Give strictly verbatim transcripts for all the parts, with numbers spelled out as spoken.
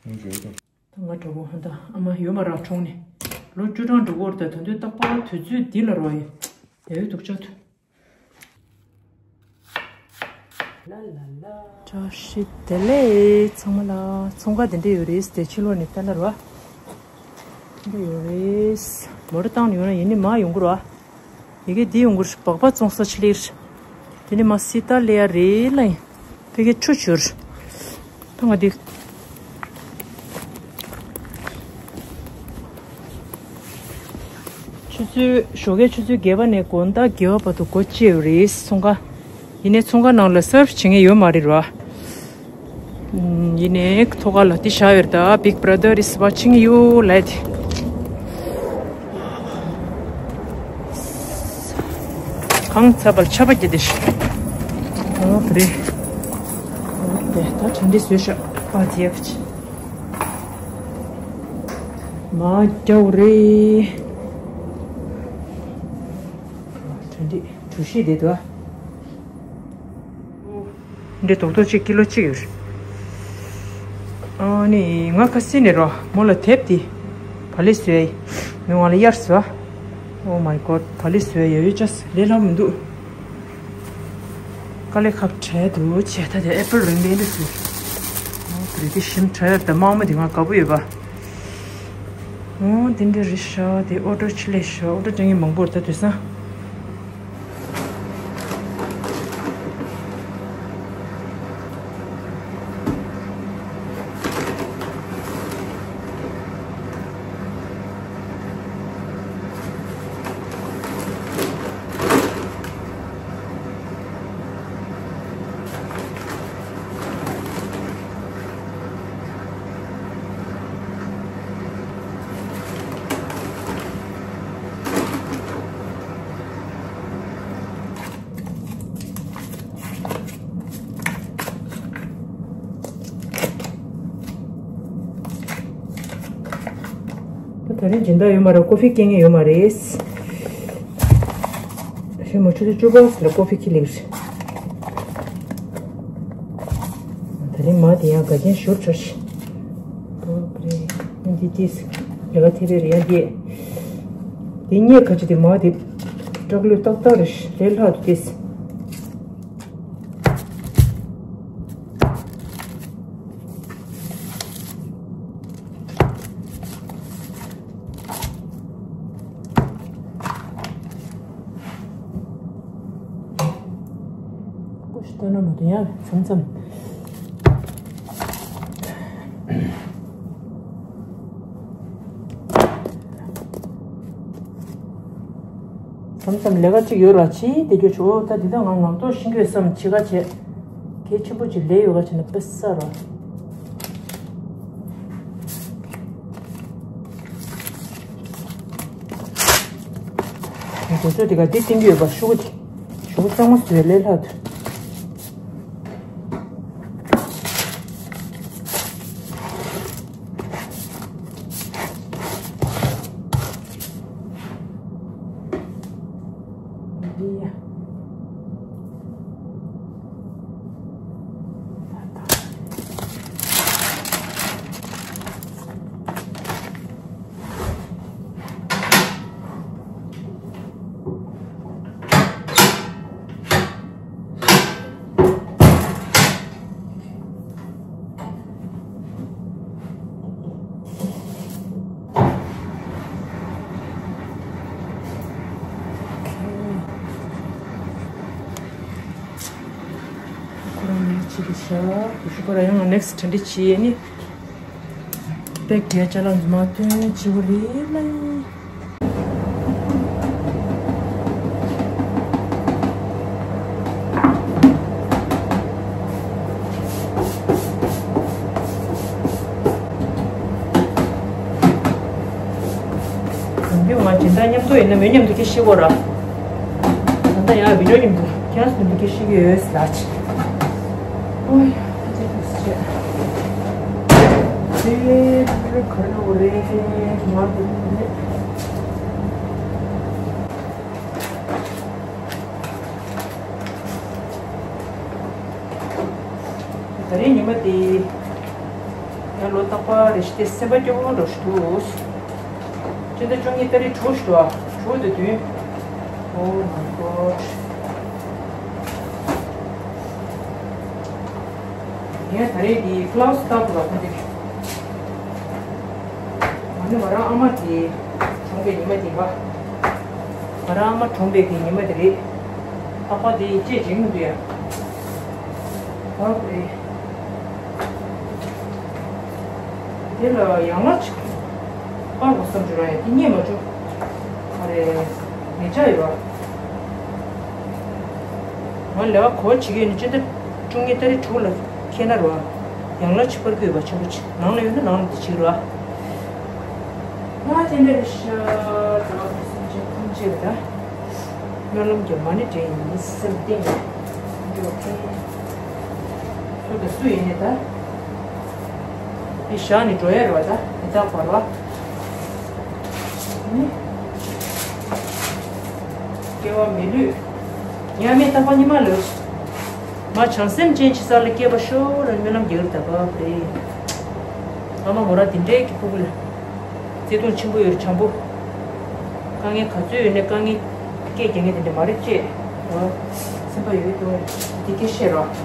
ཡོད་དོ། ད་ང་གྲོགས་པོ་ཧ་ད་ཨ་མ་ཡོད་མ་རག་གྲོངས་ནས། ལོ་བཅུ་གྲངས་འགྲོ་གི་ཡོད་རེད། ད་དུང་ཏག་ཏག་དུས་ཚོད་འདི་ལ་རོ་ཡི་ཡ་ཡོད་འདུག་ཅག་ཏུ། བཀྲ་ཤིས་བདེ་ལེགས་ཚང་མ་ལ། ཚོང་ཁང་དེ་འདྲ་ཡོད་རེད་དེ། ཕྱི་ལོགས་ནས་བལྟས་ན་རོ། འདི་ཡོད་རེད། མོ་ཊ་བཏང་ནས་ཡོང་ན་ཡིན་ནི་མ་ཡོང་གི་རོ། ཡི་གེ་འདི་ཡོང་གི་རེད། སྦག་སྦག་བཙོང་ས་ཆི་ལིར། དེ་ནི་མ་སི་ཏཱ་ལེ་ཡ་རེད་ལ་ཡིན། ཕ་གི་ཆུ་བཞུར། ད་ང་འདི། ཆུ་ཚོད་ཞོགས་ཀའི་ཆུ་ཚོད་བརྒྱད་པ་ནས་དགོང་དག་བརྒྱད་པ་བར་དུ་སྒོ་ཕྱེ་ཡོད་རེད་ཚོང་ཁང་། ཡིན་ནའི་ཚོང་ཁང་ནང་ལ་སར་བྱེད་མཁན་ཡོད་མ་རེད་ར། ཡིན་ནའི་ཐོག་ཁ་ལ་འདི་བཞག་ཡོད་རེད། ད་Big Brother is watching you ལབ་དེ། གང་ཚ་བར་ཆ་པ་སྐྱེ་དེ་ཤི། ཨོ་བྲེ། ཨོ་བྲེ་ད་དྲན་འདི་བཟོས་ཤག་པ་ཛི་ཨེཕ་ཆི། མ་རྒྱའུ་རེ། དྲན་འདི་གྲུ་བཞི་དེ་དུ། འདི་རྡོག་རྡོག་གཅིག་ཀི་ལོ་གཅིག་ཡོད་རེད། ཨ་ནི་ང་ཁ་སི་ནས་རོ་མོ་ལ་དེབ་དེ། བ་ལི་སུའི། མི་ང་ལ་གཡར་སོ། Oh my god བ་ལི་སུའི་ཡ་ཡོད་ཅས་ལས་སླ་མི་འདུག་དཀའ་ལས་ཁག་བྲལ་འདུག་ཆེ་ད་དེ་ཨེ་པལ་རིང་པའི་འདི་སུ། ཨོ་བྲེ་དེ་ཞིམ་དྲ་ཡར་ད་དམག་མོ་དེ་ང་དགའ་པོ་ཡོད་པ། ཨོ་དེ་འདྲ་རེད་ཤག་དེ་ཨོ་ཏོ་ཆི་ལས་ཤག་ཨོ་ཏོ་ཅང་ཡིན་མང་པོ་རེད་ད་དུས་སང་། ད་ད་རིང་སྦྱིན་བདག་ཡོད་མ་རེད། ཀོ་ཧྥི་སྐྱེལ་མཁན་ཡོད་མ་རེད། ཞེ་མོ་ཆུ་ཚོད་བཅུ་པ་ལ་ཀོ་ཧྥི་ཁྱི་ལེགས། ད་རིང་མ་དེ་ཡང་དགའ་རྐྱེན་ཞུར་ཚར་ཤི། འདི་ཏིས་ལས་ཀ་ཐེ་རེ་རེ་ཡང་དེ། དེ་གཉིས་ཁ་ཆུ་དེ་མ་དེ་སྐྲག་ལུས་ཏག་ཏག་རེ་ལས་ལྷག་ཏུ་ཏིས། ཀུ་ཤུ་ལྟ་ན་མ་དུ་ཡང་མཚམས་མཚམས། མཚམས་མཚམས་ལས་ཀ་གཅིག་ཡོད་ར་ཕྱི་དེ་རྒྱུ་ཆུ་ད་འདི་ད་ང་ངག་ཐོག་ཤིང་གོས་སམ་ཕྱི་ཁ་བྱས། གལ་ཆེན་པོ་ཅིག་ལས་ཡོད་ག་བྱས་ན་དཔེ་ས་ར། དེ་ཚོ་དེ་ག་འདི་བསྟན་གྱི་ཡོད་པ་ཤུ་གུ་དེ། ཤུ་གུ་གཙང་མ་བཟོས་ལས་ལྷག་ཏུ། འདི་ཡ། ཁོ་རང་ནས་ཅི་གི་ཤ། ཤུ་གུ་ར་ཡང་ནེག་སི་ཊི་ཊེན་ཌི་ཅི་ཡེ་ནི། པེག་རྒྱལ་ཅ་ལག་མ་ཐོན་ཅི་བ་རེད་ལ་ཡིན། གང་གི་ང་སྦྱིན་བདག་མཉམ་དུ་ཡིན་ན་མི་མཉམ་དུ་ཁྱི་ཤི་གོ་ར། ད་ལྟ་ཡང་བི་ཌིའོ་མཉམ་དུ་ཁྱེད་རང་མཉམ་དུ་ཁྱི་ཤི་གི་ཡོད་ལ་ཅི། ཨོ་ཡ། ཨ་ཅེ་ཏུ་སི་ཅེ། དེ་རེ་ག་རེ་འོ་རེད་ང་དུ་རེད། ད་རེས་ཉི་མ་དེ། ད་ལོ་རྟག་པར་རེ་ཞིག་སྟེ་སེམས་པ་སྐྱོ་པོ་འགྲོ་ཞིག་འདུག་སྤྱི་ཟླ་བཅུ་གཉིས་ཏ་རིག་དྲུག་ཞིག་འགྲོ་དྲུག་དང་བདུན། Oh my god. ངས་ད་རེས་ཀྱི་ཀླའུ་སི་ལྟ་དགོས་པ་ཁོ་འདི། ང་ནི་ང་རང་ཨ་མ་གི་གྲོངས་པའི་ཉི་མ་དེ་ཡིན་པ། ང་རང་ཨ་མ་གྲོངས་པའི་གི་ཉི་མ་དེ་རེད། ལྷག་པར་དེ་ཡིད་ཆེས་བྱེད་ཀྱི་མི་འདུག་ཡ། ཨོ་ཀེ། དེ་ལ་ཡང་ལ་ཅིག་སྤར་དགོས་བསམ་བྱུང་ར་ཡ་དེ་རྙེད་མ་བྱུང་། ཨ་རེ། ངེད་ཅག་ཡོད་པ། ང་ལས་ཀ་གོ་བ་བྱེད་ཀྱི་ཡོད་ནི་སྤྱི་ཟླ་བཅུ་གཉིས་ཏ་རིག་དྲུག་ལ་ཁེལ་ན་ར། ཡང་ལ་ཅིག་སྤར་གྱི་ཡོད་པ་ཆེན་པོ་ཅིག་ནང་ལ་ཡོད་ན་ནང་ལ་དེ་བྱེད་ར། ང་དེ་འདྲ་རེད་ཤག་ད་སེམས་ཅན་ཐམས་ཅད་ལ་ད། སྨོན་ལམ་གྱི་མ་ཎི་བགྲང་ཡིན་སེམས་གཏིང་ནས་འགྲོ་མཁན། སུ་དང་སུ་ཡིན་ནའི་ད། འདི་བཞག་ནས་འགྲོ་ཡ་རེད་བ་ད་དེ་དག་བར་བ། ནི། སྐྱེ་བ་མི་ལུས། མྱ་ངན་མེད་རྟག་པ་ཉི་མ་ལོས། མ་བྱང་སེམས་ཅན་ཅིག་ས་ལ་སྐྱེས་པ་ཤོག་ར་སྨོན་ལམ་རྒྱག་གི་རེད་ད་བབ་རེད། ཨ་མ་མོ་ར་དེ་འདྲའི་གི་ཕུག་ལ། བརྩེ་དུང་ཆེན་པོ་ཡོད་རེད་བྱང་བུ། དཀའ་ངལ་ག་ཚོད་ཡོད་ནའི་དཀའ་ངལ་སྐད་རྒྱག་མཁན་དེ་འདྲ་མ་རེད་ཅེས། ཨོ། སེམས་པ་ཡོད་དུ་དེ་སྐད་བཤད་རོགས།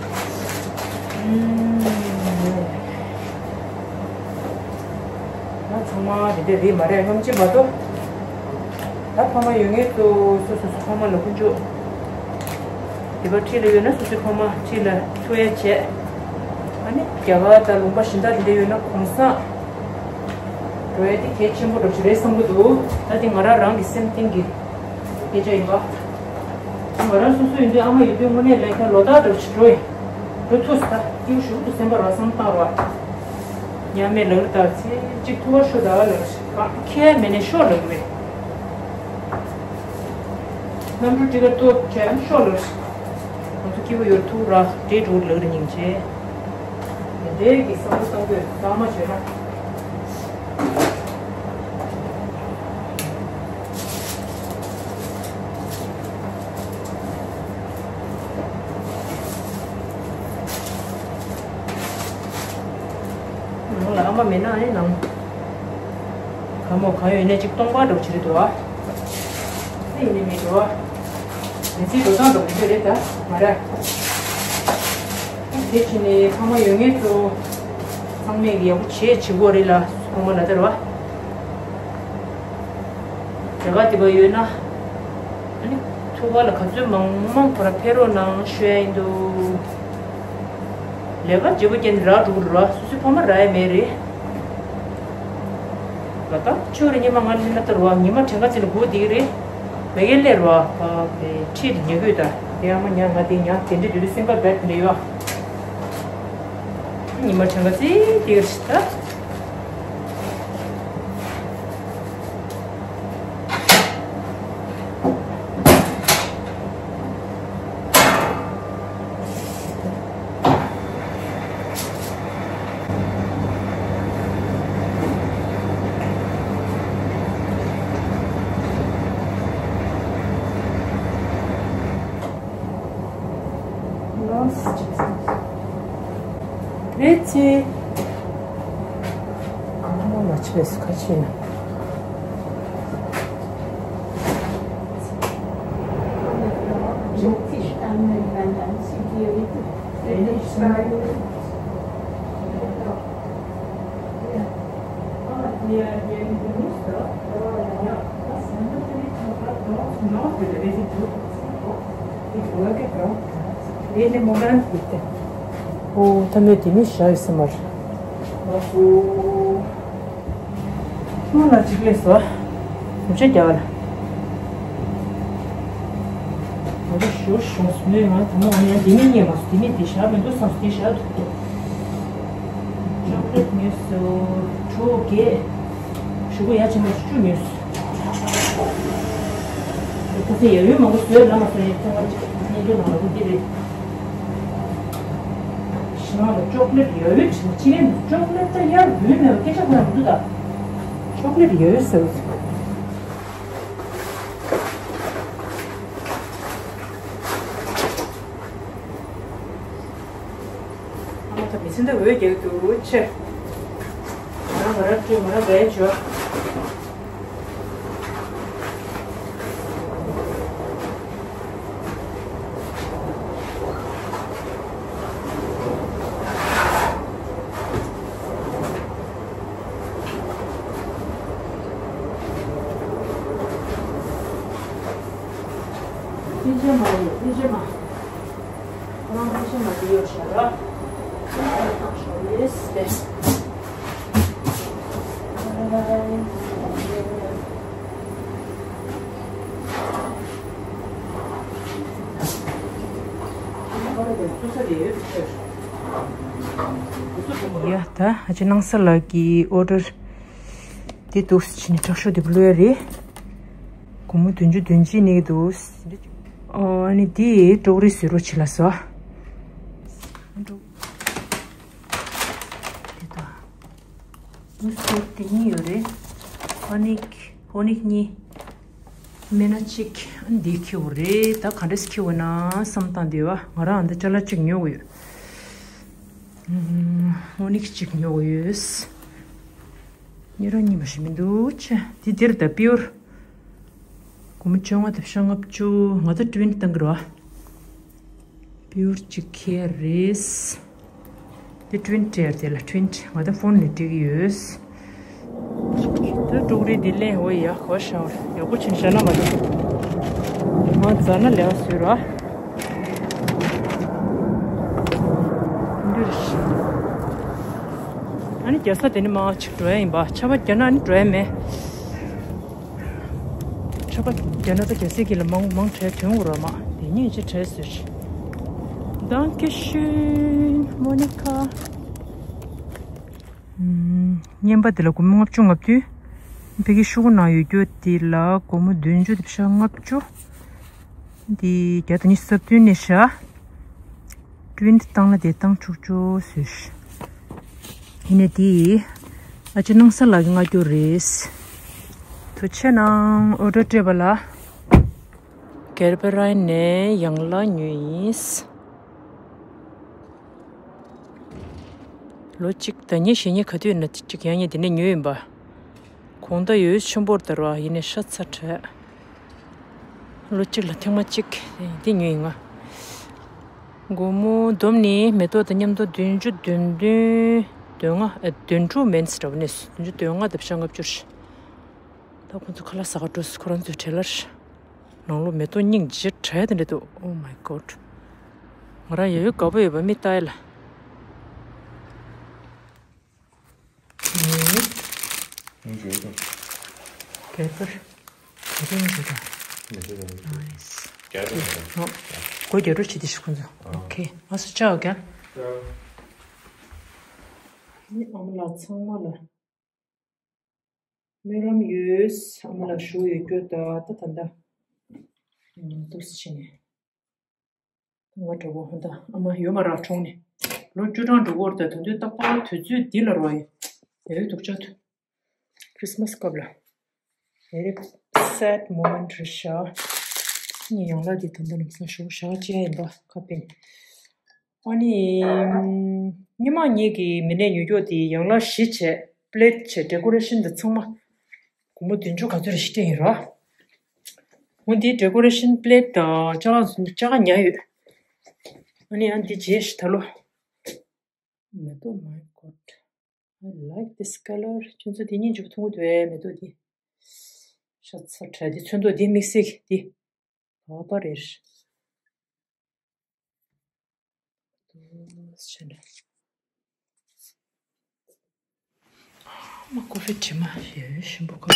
ཨུམ། ང་ཚང་མ་དེ་འདྲ་རེད་མ་རེད་སྙམ་བྱེད་མ་གཏོགས། ད་ཕ་མ་ཡོད་མཁན་ཚོ་སོ་སོ་སོ་ཕ་མ་ལ་ཀུན་སྤྱོད། དེ་པ་འཁྲིས་ལ་ཡོད་ན་སོ་སོའི་ཕ་མ་འཁྲིས་ལ་ཐུག་ཡ་བྱས། ཨ་ནི་རྒྱ་གར་དང་ལུང་པ་གཞན་དག་དེ་འདྲ་ཡོད་ན་གུང་སེང་འགྲོ་ཡ་དེ་གལ་ཆེན་པོ་འདྲ་ཞིག་རེད་བསམ་གྱི་འདུག་ད་དེ་ང་རང་རང་གི་སེམས་གཏིང་གི་སྐད་ཆ་ཡིན་པ། ང་རང་སོ་སོ་ཡིན་དུས་ཨ་མ་ཡོད་དུས་དངོས་གནས་ལས་ཀ་ལོ་ལྟར་འདྲ་ཞིག་འགྲོ་ཡིན། འགྲོ་ཐུབ་ས་ད་སྐྱིད་པོ་ཞུ་ཐུབ་སེམས་པ་རང་བསམ་བཏང་རོགས། ཉམས་མེད་ལག་རི་དར་ཚེ་གཅིག་ཐུ་བ་ཤོ་ད་ལག་རི་ཁ་ཁྱེར་མེད་ནས་ཤོ་ལག་རི། གནམ་གྲུ་ཊི་ཀེ་ཊི་ཏོ་བྱས་ཤོ་ལག་རི། ང་ཚོ་སྐྱིད་པོ་ཡོད་ཐུག་ར་འདྲེ་འགྲོ་ལག་རི་སྙིང་རྗེ། དེ་འདྲའི་གི་བསམ་བློ་གཏོང་དགོས་ལྷག་མ་བྱས་ན། ནང་ལ་ཨ་མ་མེད་ན་ཨེ་ནང་། ག་མོ་ག་ཡོད་ནས་ཅིག་སྟོང་པ་འགྲོ་བྱེད་རེད་དོ། ཨེ་ཡིན་ནི་མེད་དོ། མི་ཚེའི་འགྲོ་སྟངས་འགྲོ་གི་རེད་ད་མ་རེད། དེ་ཕྱིན་ནས་ཕ་མ་ཡོད་མཁན་ཚོ་ཚང་མས་ཡག་པོ་བྱེད་བྱེད་དགོས་རེད་ལ་ཚང་མ་ལ་དར་བ། རྒྱ་གར་དེ་པ་ཡོད་ན། ཨ་ནི་ཐུག་པ་ལ་ག་ཚོད་མང་མང་ཁོ་ར་ཕེབས་རོགས་གནང་ཞུ་ཡ་ཡིན་འདུག་ལས་ཀ་བརྗེ་པོ་བསྐྱལ་ནས་རག་འགྲོ་གི་རེད་བ། སོ་སོའི་ཕ་མ་རག་ཡ་མེད་རེད། ལ་ད་ཆུ་རེ་ཉི་མ་ང་ལ་ལྟར་བ་ཉི་མ་གྲངས་ཀ་ཅིག་ལ་སྒུག་བསྡད་ཀྱི་རེད། མེ་གེ་ལེར་བ་བ་བའི་ཁྲིད་ཉེ་གུས་ད་དེ་ཨ་མ་ཉ་ང་དེ་ཉ་དེ་འདྲ་དུས་དུས་སེམས་པ་བད་འདྲེ་བ། ཉི་མ་གྲངས་ཀ་ཅིག་བསྡད་ཀྱི་རེད་ད། རེད་ཅེ། ཨ་མ་མ་ཆེས་ཁ་ཆེ་ན། ཨོ་ད་མེད་དེ་མི་ཤ་ཡི་སེ་མར། ཨོ་ལ་ཅིག་ལས་སོ། སུམ་ཆ་རྒྱག་ལ། ང་ཚོ་ཞོ་ཞོ་སུ་ནས་ང་དང་པོ་ང་ཡང་དེ་ནས་རྙེད་མ་སོང་། དེ་ནས་དེ་ཞག་མི་འདུག་བསམ་སོང་། དེ་ཞག་འདུག་ཅོག་ལེ་ཊི་ཉོས་སོ། གྲོ་བརྒྱད། ཞོགས་པ་ཡ་ཆེན་མོ་བཅུ་ཉོས་སོ། ཁ་སང་ཡ་ཡོད་མང་པོ་བཟོས་ལ་མ་སོང་ཡ་ཚང་མ་གཉེན་སྒྲིག་ནང་ལ་བུ་འདི་རེད། ཞི་མ་ལ་ཅོག་ལེ་ཊི་ཡ་ཡོད་ཕྱིན་ཅི་ལེན་ཅོག་ལེ་ཊི་ད་ཡར་འབུལ་མེད་པ་སྐད་ཆ་གང་ཡང་མི་འདུག་ད། ཅོག་ལེ་ཊི་ཡ་ཡོད་ཟེར། ཨ་མ་ད་མི་ཚེ་འདི་འོད་རྒྱག་འདུག་ཆེ། ང་ར་སྤྲོད་ང་ར་བས་བྱོས། ཕི་ཇ་མ་ཡོད། ཕི་ཇ་མ། ཁོ་རང་ཕི་ཇ་མ་དེ་ཡོད་ཤག་ར། ཡོད་ཤག་ཡེས་ཏེ། ཡ་ད་ཨ་ཅེ་སྣང་ས་ལགས་ཀྱི་ཨོ་ཌར་དེ་འདུག་སེ་བྱས་ནས་དྲག་ཤོས་དེ་བླུགས་ཡ་རེད། སྒོར་མོ་བདུན་ཅུ་དོན་གཅིག་ནས་འདུག་ཨོ་ཨ་ནི་དེ་ཀྲོ་ཀ་རི་བཟོ་རོགས་བྱེད་ལ་སོ། དེ་ད། སུར་དེ་གཉིས་ཡོད་རེད། ཧོ་ནིག་ཧོ་ནིག་གཉིས། སྨན་སྣ་གཅིག་ཨ་འདི་ཁྱེར་བ་རེད། ད་ག་འདྲས་ཁྱེར་བ་ན་བསམ་བཏང་བསྡད་པ། ང་རང་ཨ་འདི་ཅ་ལག་གཅིག་ཉོ་གི་ཡོད། ཧོ་ནིག་གཅིག་ཉོ་གི་ཡོད། ཉེ་རང་གཉིས་མ་ཞིག་མི་འདུག་ཆེ། འདི་འདིར་ད་པིའུར། སྒོར་མོ་བཅོ་ལྔ་དང་ཤ་ལྔ་བཅུ། ང་ད་ཊུ་ཝིན་བཏང་གི་རེད་བ། པིའུར་གཅིག་ཁྱེར་རེད། དེ་ཊུ་ཝིན་སྤྲད་དེ་ལ་ཊུ་ཝིན་ང་ད་ཕོན་ནས་སྤྲད་ཀྱི་ཡོད། ད་ཀྲོ་ཀ་རི་འདི་ལེན་འོ་ཡ་གོ་ཤ་བར་ཡག་པོ་ཕྱིན་ཤ་ན་མ་འདུག་ང་རྫ་ན་ལས་བཟོས་ར། འདིར་ཤ། ཨ་ནི་རྒྱ་ས་དེ་ནི་མ་གཅིག་འགྲོ་ཡ་ཡིན་པ། ཆར་པ་རྒྱག་ན་ཨ་ནི་འགྲོ་ཡ་མེད། ཆར་པ་རྒྱག་ན་ད་རྒྱ་སེ་གི་ལ་མང་མང་བྲལ་དོན་འུ་ར་མ། དེ་ཉིད་ཅི་བྲལ་ཟེར། Danke schön, Monika. བརྙན་པ་དེ་ལ་སྒོར་མོ་ལྔ་བཅུ་ང་བདུན། ཕ་གི་ཤོག་གུ་ནང་ཡོད་རྒྱུ་དེ་ལ་སྒོར་མོ་བདུན་ཅུ་དང་ཕྱེད་ལྔ་བཅུ། འདི་བརྒྱ་དང་ཉི་ཤུ་རྩ་བདུན་ནས་བཞག་ཊུ་ཝིན་བཏང་ལ་དེ་བཏང་ཆོག་ཆོག་ཟེར། ཡིན་ནའི་དེ་ཨ་ཅེ་སྣང་ས་ལགས་ཀྱི་མངགས་རྒྱུ་རེད། ཐུགས་རྗེ་གནང་། ཨོ་ཌར་སྤྲད་པ་ལ། གེར་པེ་རའི་ནས་ཡང་ལ་ཉོས་ཡིན། ལོ་གཅིག་ཟླ་ཉིན་ཞེ་ཉིན་ག་དུས་ན་གཅིག་ཡང་ཉིན་དེ་ནས་ཉོས་ཡིན་པ། གོང་ད་ཡོད་ཆེན་པོར་དར་བ་ཡིན་ནས་ཤ་ཚ་དྲགས། ལོ་གཅིག་ལ་ཐེངས་མ་གཅིག་དེ་ཉོས་ཡིན་ང་། སྒོར་མོ་བསྡོམས་ནས་མེ་ཏོག་དང་མཉམ་དུ་བདུན་ཅུ་དོན་བདུན། དོན་ལྔ་ཨ་བདུན་དྲུག་མིན་ཙམ་འདྲ་བོ་ནས་བདུན་ཅུ་དོན་ལྔ་དང་ཕྱེད་ལྔ་བཅུ་རེད། ད་ཁོང་ཚོ་ཁ་ལག་ཟ་ག་འགྲོ་སོང་། ཁོ་རང་ཚོའི་གྲས་ལ་རེད། ནང་ལོགས་མེ་ཏོག་སྙིང་རྗེ་དྲགས་དེ་འདྲ་འདུག Oh my God. ང་རང་ཡ་ཡོད་དགའ་པོ་ཡོད་པ་མི་ལྟ་ཡ་ལ། ངས་ཞུ་དང་། གད་པར། གད་པར་ཞུ་དང་། མི་ཞུ་དང་། ནའིས། རྒྱ་རུ་ཞུ་དང་། ཨོ། སྒོ་རྒྱ་རུ་བྱེད་དེ་ཞུ་ཁོང་ཚོ། ཨོ་ཁེ། ང་སུ་ཅག་ག་ནི་ཨ་མ་ལགས་ཚང་མ་ལ་སྨོན་ལམ་ཡོད། ཨ་མ་ལགས་ཞུ་ཡོད་སྐྱོ་ད་ད་ད་ད། ཏུས་ཕྱིན་ནས། ང་འདྲ་པོ་ཧོན་ད་ཨ་མ་ཡོད་མ་རག་གྲོངས་ནས། ལོ་བཅུ་གྲངས་འགྲོ་གི་ཡོད་རེད་ད། ད་དུང་རྟག་པར་དུས་ཚོད་འདི་ལ་རོ་ཡི་ཡོད་འདུག་ཅག་ཏུ། Christmas སྐབས་ལ། Very sad moment རེད་ཤག་ངས་ཡང་ལ་འདི་ད་ལྟ་ལམ་སང་ཞོགས་ཞག་ཅི་ཡ་ཡིན་པ་ཁ་པིན། ཨ་ནི། ཉི་མ་གཉིས་ཀྱི་མི་ནས་ཉོ་རྒྱུ་དེ་ཡང་ལ་བཞི་བྱས། པི་ལེ་ཊི་བྱས། ཌེ་ཀོ་རེ་ཤན་དེ་ཚང་མ། སྒོར་མོ་བདུན་ཅུ་ག་ཚོད་རེ་ཞིག་སྤྲད་ཡིན་ར། འོ་འདི་ཌེ་ཀོ་རེ་ཤན་པི་ལེ་ཊི་དང་ལྕགས་ལ་ལྕགས་ཉར་ཡོད། ཨ་ནི་ཨ་འདི་རྗེས་ཤིག་ད་ལོ། མེ་ཏོག my God. I like this color. ཁྱོད་ཚོ་འདི་སྙིང་རྗེ་པོ་མཐོང་གི་འདུག་ཨེ། མེ་ཏོག་འདི། ཤ་ཚ་དྲགས་འདི་ཚོན་མདོག་འདི་དམིགས་བསལ་གྱི་འདི། བ་བ་རེད། དུ་ཆེ་ན། མ་ཀོ་ཧྥི་དྲི་མ་ཡོད་ཞིམ་པོ་ཁོ། ག་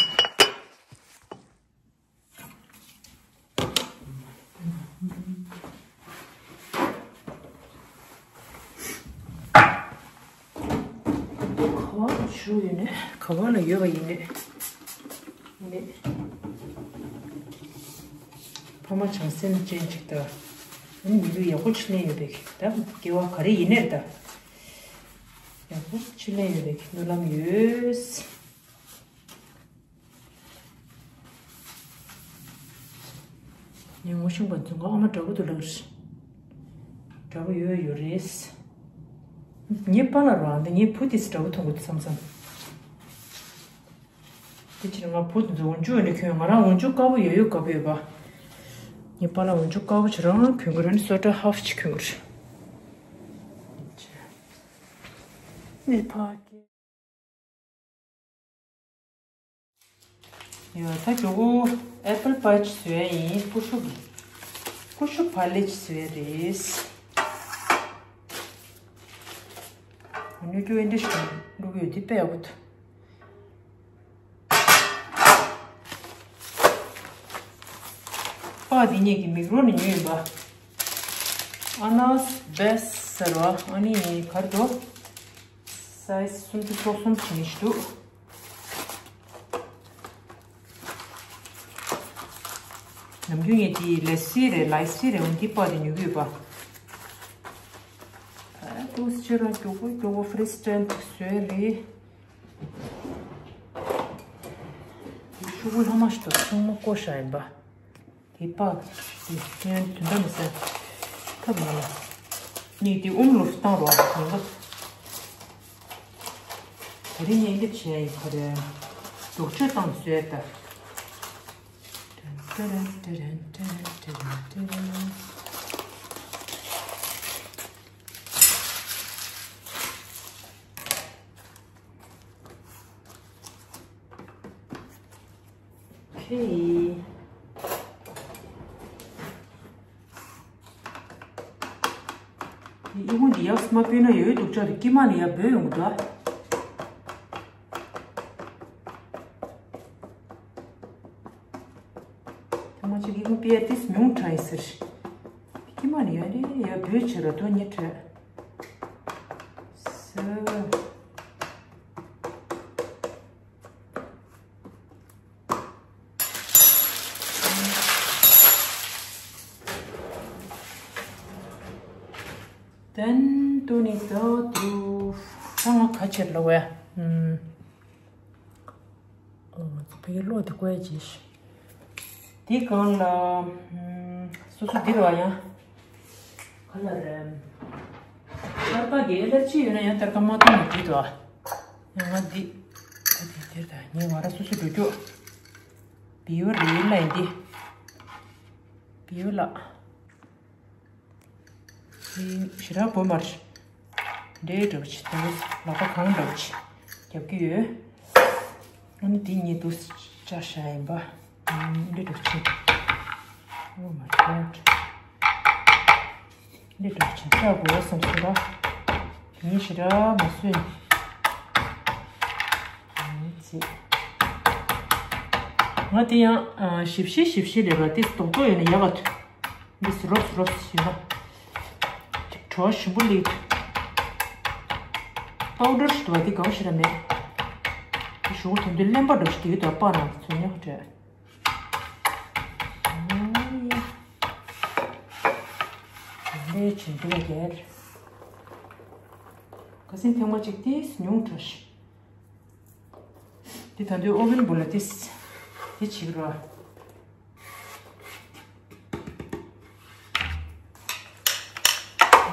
བ་ཞུ་ཡོད་ནས་ག་བ་ལ་ཡོད་པ་ཡིན་ནས། ནས། ཕ་མ་བྱང་སེམས་ཅན་ཅིག་དང་། ཨ་ནི་མི་ལུས་ཡག་པོ་ཅིག་ལེན་ཡོད་པའི་ད་སྐྱེ་བ་ག་རེ་ཡིན་ནས་ད། ཡག་པོ་ཅིག་ལེན་ཡོད་པའི་སྨོན་ལམ་ཡོད། ངས་ངོ་ཤེས་པ་ཚོ་ང་ཨ་མ་འདྲ་པོ་འདུག་ལབ་རེད། འདྲ་པོ་ཡོད་ཡོད་རེད། ངའི་པཱ་ལགས་རང་འདི་ངའི་བུ་དེ་ཚོ་འདྲ་པོ་མཐོང་གི་འདུག་བསམ་བསམ། ཕྱིར་ང་བུ་དེ་ཚོ་འོན་ཆུ་ནི་གྱོན། ང་རང་འོན་ཆུ་དཀར་པོ་ཡོད་ཡོད་དགའ་པོ་ཡོད་པ། ངའི་པཱ་ལགས་འོན་ཆུ་དཀར་པོ་ཅིག་རང་གྱོན་གྱི་རེད། སོ་ཊ་ཧཱཕ་ཅིག་གྱོན་གྱི་རེད། ནི་ཕ་གི། ཡ་ད་མགྱོགས་པོ་ཨེ་པལ་པའི་ཅིག་བཟོ་ཡ་ཡིན། ཀུ་ཤུ་གི། ཀུ་ཤུ་བག་ལེབ་ཅིག་བཟོ་ཡ་རེད། སྣོད་སྐྱུར་ཨེ་འདྲ་ཞིག་བླུགས་ཡོད། འདི་དཔེ་ཡག་པོ་འདུག། པཱ་འདི་གཉིས་ཀྱི་མིག་རོ་ནས་ཉོས་ཡིན་པ། ཨ་ནཱས་བེ་སི་ཟེར་བ། ཨ་ནི་ག་རེ་འདུག། སའི་ཛི་སུམ་ཅུ་སོ་གསུམ་བྱས་ནས་འདུག། ནམ་རྒྱུན་ངས་འདི་ལེ་སི་རེད། ལེ་སི་རེད། འོ་འདི་པཱ་དེ་ཉོ་གི་ཡོད་པ། ཨ་ཏུས་ཅི་རང་མགྱོགས་པོ་མགྱོགས་པོ་ཧྥི་རི་སི་ཊལ་བཟོས་རེད། འདི་ཤོག་བུ་ལྷག་མ་ཞིག་འདུག། ཆུང་མ་བརྐོས་བཞག་ཡིན་པ། དེ་པཱ་དེ་དོན་དོན་དག་མི་ཟེར། ཐབས་མ་ལ། ནི་དེ་ཨུམ་ལུགས་སུ་བཏང་རོགས། ཡིན་པ། ད་རིང་ངས་འདི་བྱས་ཡིན་པ་རེད། དུག་ཆོས་བཏང་བཟོས་ད། ཁེ། ཨི་ཁུང་འདི་ཡག་སི་མ་སྤོས་ན་ཡོད་ཡོད་འདུག་ཅག་དེ་དཀྱིལ་མ་ལ་ཡར་འབོད་ཡོང་གི་འདུག་ཨ། ཐ་མ་ཅིག་ཨི་ཁུང་སྤོས་ཡ་ཏིས་ཉུང་དྲགས་ཡིན་ཟེར། དཀྱིལ་མ་ལ་ཡར་རེ་ཡར་འབོད་བྱེད་ར་དོ་ཉེ་དྲགས་ཟེར། དན་ཏུ་ནི་ད་དུ་ཧང་ཁ་ཆེར་ལ་བས། ཨུམ། ཨོ་ང་ཚོ་བོད་ཀྱི་གློག་དེ་བཀོལ་ཡ་བྱེད་ཤི། དེ་སྒང་ལ་ཨུམ་སོ་སོ་འདིར་བ་ཡང་། ག་ལ་རེད། སྟར་ཀ་གི་ཨེ་ལར་ཇི་ཡོད་ན་ཡང་སྟར་ཀ་མ་བཏུང་ནས་འགྲིག་འདུག་ཨ། ཡང་ང་འདི། ད་དེ་དེར་ད་ངས་ང་རང་སོ་སོ་འགྲོ་རྒྱུ། བེའུ་རེད་ལ་ཡིན་འདི། བེའུ་ལགས། དེ་ཞེ་དྲག་དགོས་མ་རེད། འདྲེ་འདྲ་བོ་ཅིག་དང་ལག་པ་གང་འདྲ་བོ་ཅིག་རྒྱབ་ཀྱི་ཡོད། ཨ་ནི་དེ་གཉིས་འདུག་བཅའ་བཞག་ཡིན་པ། འདྲེ་འདྲ་བོ་ཅིག Oh my god། འདྲེ་འདྲ་བོ་ཅིག་བཅའ་དགོས་བསམ་སོང་ར། དེ་གཉིས་ཞེ་དྲག་མ་བཟོས་ནས། ཨ་ནི་ཚེ། ང་དེ་ཡང་ཞིབ་ཞིབ་ཞིབ་ཞིབ་ལས་པ་དེ་རྡོག་རྡོག་ཡོད་ན་ཡག་ག་འདུག། འདི་རོབ་རོབ་ཞིག་ན། བྲོ་ཞིམ་པོ་ལེགས། པའུ་ཌར་ཞིག་འདུག་པ་འདི་དགའ་པོ་ཞིག་ར་མེད། འདི་ཞུ་གུ་དོན་དུ་གླེན་པ་འགྲོ་ཞིག་འདུག་པ་ན་ཚོ་ཉོ་འདྲ། ལས་བྱེད་འདུག་རྒྱལ། ཁ་སེང་ཐེངས་མ་གཅིག་ཏིས་ཉུང་དྲགས་ཤིག། འདི་ད་དུང་ཨོ་ཝན་བུ་ལ་ཏིས་འདི་བྱེད་རོགས།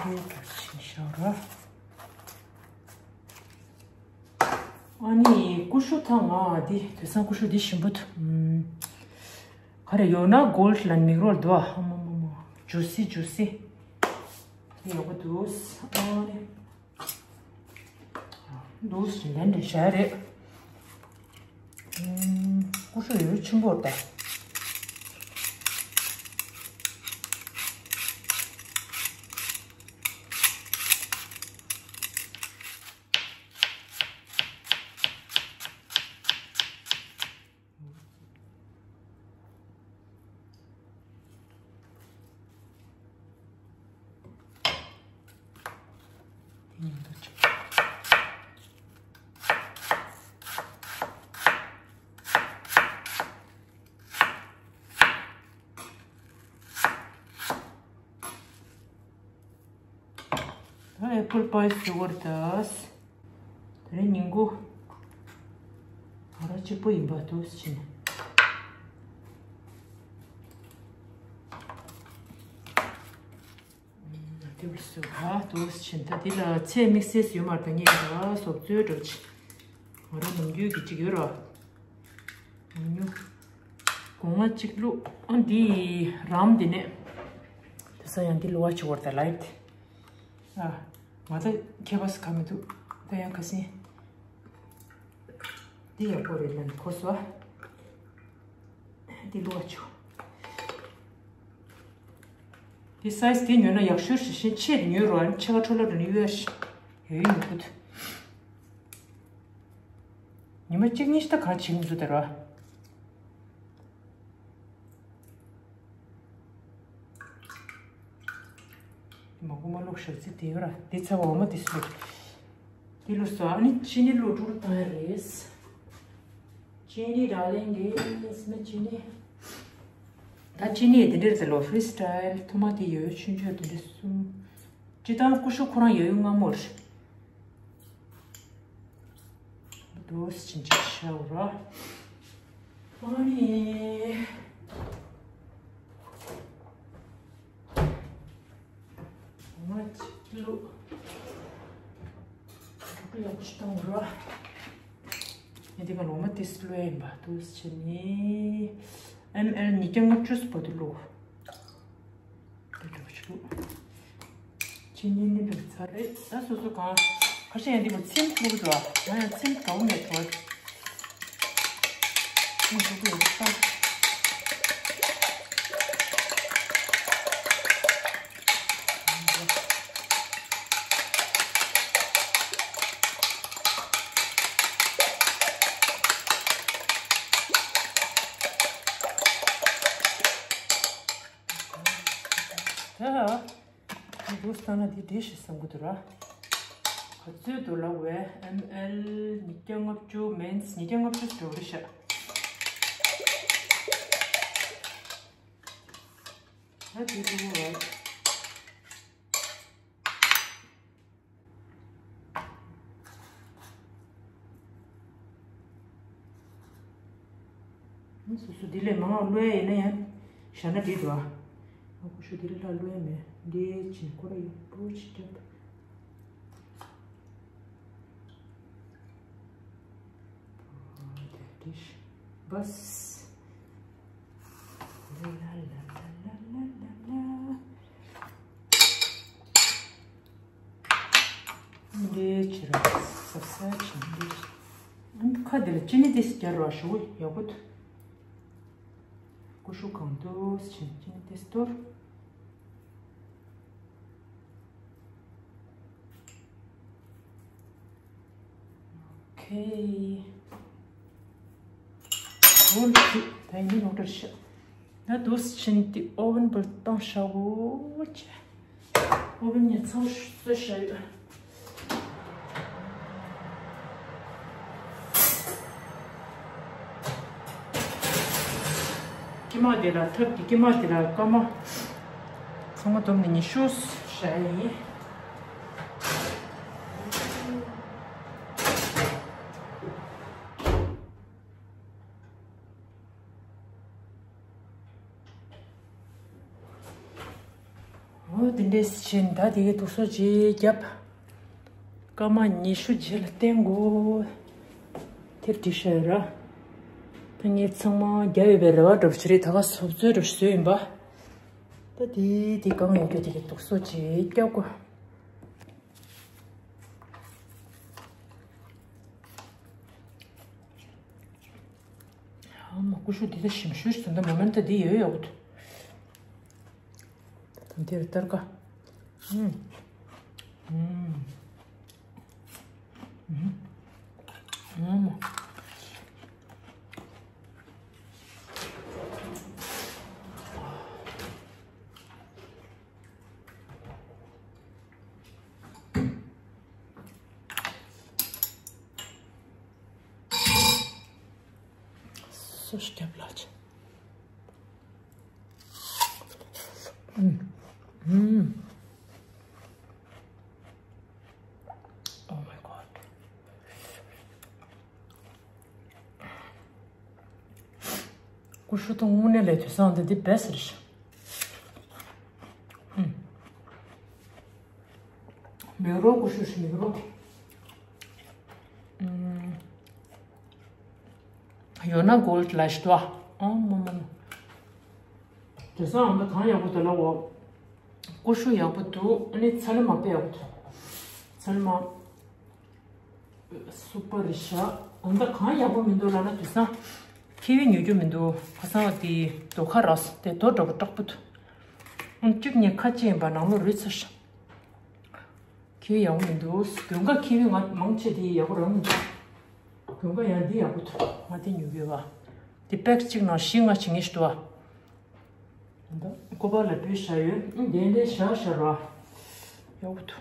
འདི་ཕར་ཕྱིན་ཤོག་ར། ཨ་ནི་ཀུ་ཤུ་ཐང་ང་འདི་དེང་སང་ཀུ་ཤུ་འདི་ཞིམ་པོ་འདུག། ཨམ། ག་རེ་ཡོད་ན་གོལ་ཌི་ལ་མིག་རོལ་འདུག་ཨ། ཨ་མ་མ་མ། ཇུ་སི་ཇུ་སི། འདི་ཡག་པོ་འདུག། ཨ་ནི། འདུག་ཞིག་ལན་འདྲ་བྱ་རེད། ཨུམ། ཀུ་ཤུ་ཡོད་ཆེན་པོ་རེད་ད། ད་ཨེ་པལ་པའི་སུ་གར་དང་། དེ་རིང་ཉིན་གུང་། ང་རང་གཅིག་པུ་ཡིན་པ་འདུག་ཕྱིན། དེ་བར་སུ་ག་འདུག་ཕྱིན། ད་འདི་ལ་ཚེ་དམིགས་བསལ་ཡོད་མ་རེད། ད་ངས་ད་བཟོ་བཅོས་འགྲོ་ཕྱིན། ང་རང་ནམ་རྒྱུན་གྱི་གཅིག་ཡོད་ར། ཉུ། སྒོ་ང་གཅིག་བླུགས། ཨ་འདི་རམ་འདི་ནས། དེ་ས་ཡང་འདི་བླུགས་པ་ཆུ་བོར་ད་ལའིབ་དེ། ཨ། ང་ཚོ་ཁྱད་པར་ཁ་མི་འདུག་ད་ཡང་ཁ་སིན། འདི་ཡག་པོ་རེད་ལན་ཁོ་སོ། འདི་བླུགས་པ་ཆུ། དེ་སའི་ཛི་དེ་ཉོས་ན་ཡག་ཤོས་ཤིག་ཤིང་ཆེད་དུ་ཉོས་རོགས་ཨ་ནི་ཕྱེད་ཀ་འཕྲོ་བརླག་འགྲོ་ནི་གཡོལ་ཞིག་ཡོད་ཡོད་ཉོ་གི་འདུག་ཉི་མ་གཅིག་གཉིས་ཤིག་ད་གང་བྱེད་མི་འདུག་ད་ར། མ་གུ་མ་ལོག་ཞག་ཚི་དེ་ཡོད་ར་དེ་ཚ་བ་འོ་མ་དེ་སུ། དེ་ལོ་སོ་ཨ་ནི་ཅི་ནི་ལོ་དྲུག་ལོ་བཏང་ཡ་རེད། ཅི་ནི་ཌར་ལིང་གི་སི་མ་ཅི་ནི། ད་ཅི་ནི་དེ་འདྲས་ཟེར་ལོ་ཧྥི་རི་སི་ཊལ་ཐུ་མ་དེ་ཡོད་ཆུན་ཆོད་དེ་འདྲས་གསུམ། ཅི་ལྟར་ཀུ་ཤུ་ཁོ་རང་ཡོད་ཡོད་སྔ་མོར། དོ་སི་ཅིན་ཅིག་ཤ་བོ་ར། ཨ་ནི། ང་ཅི་ལོ། ཀུ་ཡ་ཅི་ཏང་ར། ཡ་དེ་ག་ལོ་མ་ཏིས་ལོ་ཡིན་པ་དུ་ཕྱི་ནི། ཨེམ་ཨེལ་ཉིས་བརྒྱ་ལྔ་བཅུ་སྤོ་དུ་ལོ། དུ་ལོ་ཆུ། ཅི་ནི་ནི་བེ་ཚ་རེད་ད་སོ་སོ་གང་། ཁ་ཤས་ཡང་འདི་མོ་ཚིམ་ཐུབ་འགྲོ། ང་ཡང་ཚིམ་གའུ་མེད་འགྲོ། ཚིམ་ཐུབ་ཀྱི་ཡོད་ད། ད། འདི་འདུག་སྟངས་ན་འདི་འགྲིག་ཤག་བསམ་གྱི་འདུག་ར། ག་ཚོད་འདུག་ལབ་པས་ཨེམ་ཨེལ་ཉིས་བརྒྱ་ལྔ་བཅུ་མེན་སི་ཉིས་བརྒྱ་ལྔ་བཅུ་འགྲོ་གི་རེད་ཤག་ད་འདི་འདུག་ར། སོ་སོ་འདི་ལས་མང་བ་བླུགས་ཡ་ཡིན་ན་ཡང་བཞག་ན་འགྲིག་འདུག་ཨ། ཨ་ཁུ་ཤུ་འདི་ལས་ལྷག་བླུགས་ཡ་མེད། འདི་ཕྱིན་ཁོ་ར་ཡག་པོ་ཅིག་བརྒྱབ། འདི་འདྲ་ཞིག་བས། ལ་ལ་ལ། འདི་ཕྱི་ར་ཟབ་ཟ་ཕྱིན་འདི། ཁ་འདི་ལ་ཅི་ནི་ཏིས་རྒྱ་ར་ཞུ་ཡག་པོ་འདུག་ཀུ་ཤུ་གང་འདུག་ཕྱིན་ཅི་ནི་ཏིས་གཏོར། ཨོ་ཁེ། འོ་ལ་ཤི་ད་ཡིན་ནོ་ཏར་ཤ། ད་དུས་ཕྱིན་ཏེ་ཨོ་ཝན་པར་བཏང་ཤ་བོ་ཆེ། ཨོ་ཝན་ཉི་ཚང་སོ་ཤ་ཡོད། ཀི་མ་དེ་ལ་ཐབ་ཀྱི་ཀི་མ་དེ་ལ་ཀ་མ། ཚང་མ་བསྡོམས་ནས་ཉི་ཤུ་ཤ་ཡིན། འོ་དེ་འདྲས་བྱས་ད་དེ་གའི་དུག་སོ་ཅིག་བརྒྱབ། སྐར་མ་ཉི་ཤུ་རྗེས་ལ་བསྟན་དགོས། དེ་འགྲིག་ཤག་ཡོད་ར། ད་ངས་ཚང་མ་བརྒྱབ་ཡོད་པའི་རེ་བ་འདྲ་པོ་ཞིག་རེད། ད་ག་སོབ་ཚོད་འདྲ་པོ་ཞིག་བཟོས་ཡིན་པ། ད་དེ་དེ་གང་ཡོད་རྒྱུ་དེ་གའི་དུག་སོ་ཅིག་བརྒྱབ་དགོས། ཨ་མ་ཀུ་ཤུ་འདི་ད་ཞིམ་ཤོས་ཤིག་འདུག་མོ་མེན་ཏ་འདི་ཡོད་ཡོད་འདུག་ད་འདིར་སྟར་ཀ་ཨུམ། ཨུམ། ཨུམ། ཨུམ། སོ་སྐྱབས་ལ་ཆ། ཨུམ། ཨུམ། Oh my God. ཀུ་ཤུ་དང་དངོས་གནས་ལས་དུས་སང་འདི་འདི་བེ་སི་རེད་ཤག་ཧུམ། མིག་རོ་ཀུ་ཤུ་ཞིག་མིག་རོ། ཨུམ། ཡོ་ན་གོལ་ཌི་ལ་ཞིག་འདུག་ཨ། ཨང་མ་མ་མ། དེང་སང་ཨ་མདའ་གང་ཡག་པོ་འདུག་ལབ་འོ། ཀུ་ཤུ་ཡག་པོ་འདུག་ཨ་ནི་ཚ་ལེ་མ་དཔེ་ཡག་པོ་འདུག་ཚ་ལེ་མ། སུ་པར་རེད་ཤག་ཨ་མདའ་གང་ཡག་པོ་མི་འདུག་ལབ་ན་དེང་སང་ཁེ་བི་ཉོ་རྒྱུ་མི་འདུག་ཁ་སང་དེ་རྡོ་ཁ་རག་སོང་། དེ་རྡོ་འདྲ་པོ་དྲག་པོ་འདུག་ཨང་གཅིག་ནས་ཁ་ཕྱེ་ཡིན་པ་ནང་ལོགས་རུལ་ཚར་ཤག་ཁེ་བི་ཡག་པོ་མི་འདུག་མགྱོན་ཁ་ཁེ་བི་ང་མང་ཆེ་དེ་ཡག་པོ་རང་མི་འདུག་མགྱོན་ཁ་ཡང་འདི་ཡག་པོ་འདུག་ང་དེ་ཉོ་གི་ཡོད་པ། དེ་པེག་གཅིག་ནང་བཞི་ལྔ་བྱེད་ངེས་ཤིག་འདུག་པ། ད་ཀོ་པ་ལ་བུད་བཞག་ཡོད། ཨ་དེ་འདྲའི་བཞག་བཞག་ར། ཡག་པོ་འདུག་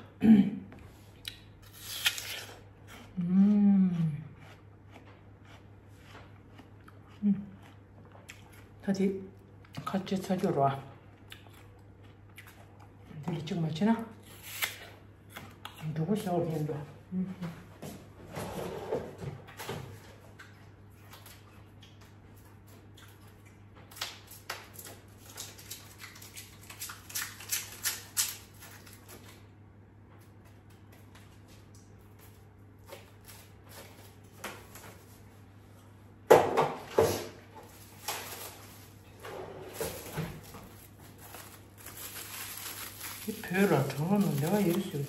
ཨུམ། ཨུམ། ད་དེ་ཁ་ཕྱེ་ཚར་རྒྱུ་ར། འདི་ལ་གཅིག་མ་བྱེད་ན། འགྲོ་གི་ཤོག་རྒན་པ། དེ་བོད་ར་གྲང་རླུང་ནང་ལེ་བ་ཡོད་ཟེར།